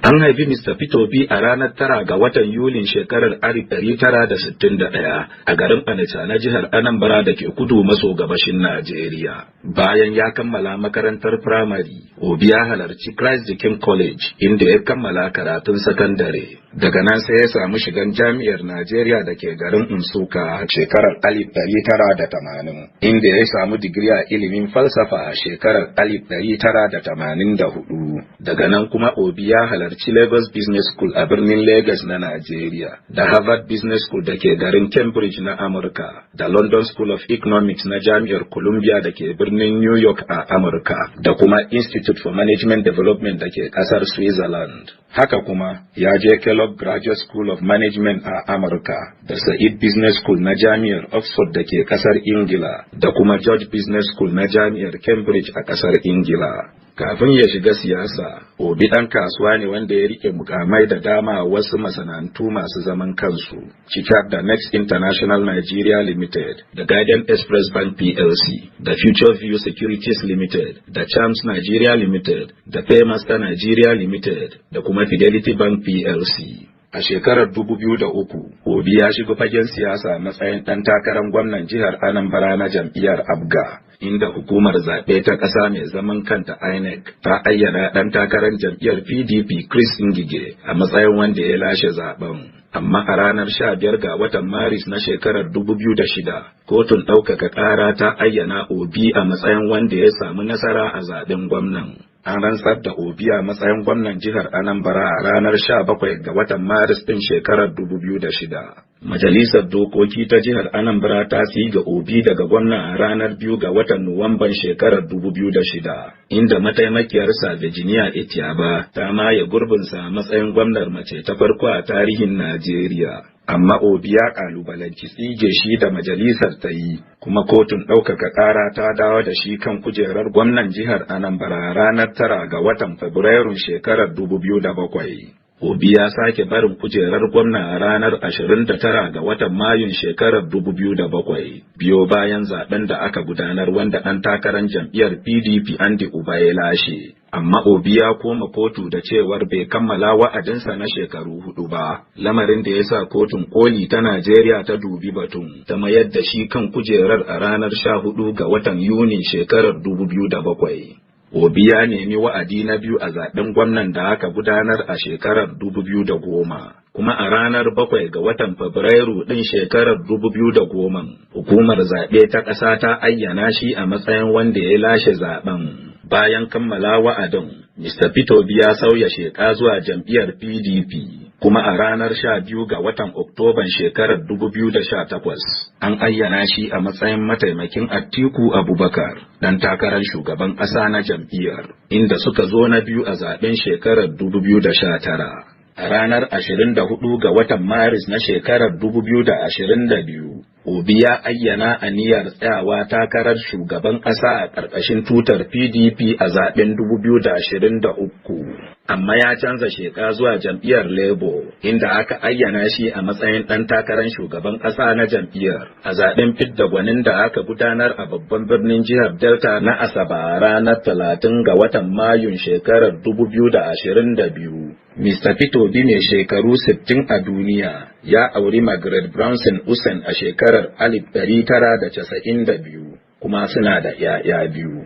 An haifi Mr. Peter Obi a ranar 9 ga watan Yulin shekarar 1961 a garin Onitsha na jihar Anambra da ke kudu maso gabashin Najeriya. Bayan ya kammala makarantar firamare, Obi ya halarci Christ the King College, inda ya kammala karatun sakandare. Daga nan sai ya samu shigan Jami'ar Najeriya da ke garin Nsukka shekarar 1980, inda ya samu digiri a ilimin falsafa a shekarar 1984. Daga nan kuma Obi ya halarci Lagos Business School a birnin Lagos na Najeriya, da Harvard Business School da ke garin Cambridge na Amurka, da London School of Economics na Jami'ar Columbia da ke birnin New York a Amurka, da kuma Institute for Management Development da ke kasar Switzerland. Haka kuma ya je Kellogg Graduate School of Management a Amurka, da Said Business School na Jami'ar Oxford da ke kasar Ingila, da kuma Judge Business School na Jami'ar Cambridge a kasar Ingila. Kafin ya shiga siyasa, Obi ɗan kasuwa ne wanda ya rike mukamai da dama a wasu masana'antu masu zaman kansu, ciki da Next International Nigeria Limited, da Guardian Express Bank PLC, da Future View Securities Limited, da Charms Nigeria Limited, da Paymaster Nigeria Limited, da kuma Fidelity Bank PLC. A shekarar 2003, Obi ya shiga fagen siyasa a matsayin ɗan takarar gwamnan jihar Anambra na jam'iyyar APGA, inda hukumar zaɓe ta ƙasa mai zaman kanta INEC ta ayyana ɗan takarar jam'iyyar PDP Chris Ngige a matsayin wanda ya lashe zaben. Amma a ranar 15 ga watan Maris na shekarar 2006, kotun ɗaukaka ƙara ta ayyana Obi a matsayin wanda ya samu nasara a zaben gwamnan. An rantsar da Obi a matsayin gwamnan jihar Anambra a ranar 17 ga watan Maris ɗin shekarar 2006. Majalisar Dokoki ta jihar Anambra ta tsige Obi daga gwamna a ranar 2 ga watan Nuwamban shekarar 2006, inda mataimakiyarsa Virginia Etiaba ta maye gurbinsa a matsayin gwamnar mace ta farko a tarihin Najeriya. Amma Obi ya kalubalanci tsige shi da majalisar ta yi, kuma kotun ɗaukaka ƙara ta dawo da shi kan kujerar gwamnan jihar Anambra ranar 9 ga watan Fabrairun shekarar 2007. Obi ya sake barin kujerar gwamna a ranar 29 ga watan Mayun shekarar 2007, biyo bayan zaben da aka gudanar wanda ɗan takarar jam'iyyar PDP Andy Uba ya lashe. Amma Obi ya koma kotu da cewar bai kammala wa'adinsa na shekaru 4 ba, lamarin da ya sa Kotun Koli ta Najeriya ta dubi batun, ta mayar da shi kan kujerar a ranar 14 ga watan Yunin shekarar 2007. Obi ya nemi wa'adi na biyu a zaben gwamnan da aka gudanar a shekarar 2010, kuma a ranar 7 ga watan Fabrairu ɗin shekarar 2010, hukumar zaɓe ta ƙasa ta ayyana shi a matsayin wanda ya lashe zaben. Bayan kammala wa'adin, Mr. Peter Obi ya sauya sheka zuwa jam'iyyar PDP, kuma a ranar 12 ga watan Oktoban shekarar 2018, an ayyana shi a matsayin mataimakin Atiku Abubakar, dan takarar shugaban ƙasa na jam'iyyar, inda suka zo na biyu a zaben shekarar 2019. A ranar 24 ga watan Maris na shekarar 2022, Obi ya ayyana aniyar tsayawa takarar shugaban ƙasa a ƙarƙashin tutar PDP a zaben 2023. Amma ya canza sheka zuwa jam'iyyar Labour, inda aka ayyana shi a matsayin ɗan takarar shugaban ƙasa na jam'iyyar a zaben fidda gwanin da aka gudanar a babban birnin jihar Delta na Asaba ranar 30 ga watan Mayun shekarar 2022. Mr. Peter Obi, mai shekaru 60 a duniya, ya auri Margaret Brownson Usen a shekarar 1992, kuma suna da 'ya'ya biyu.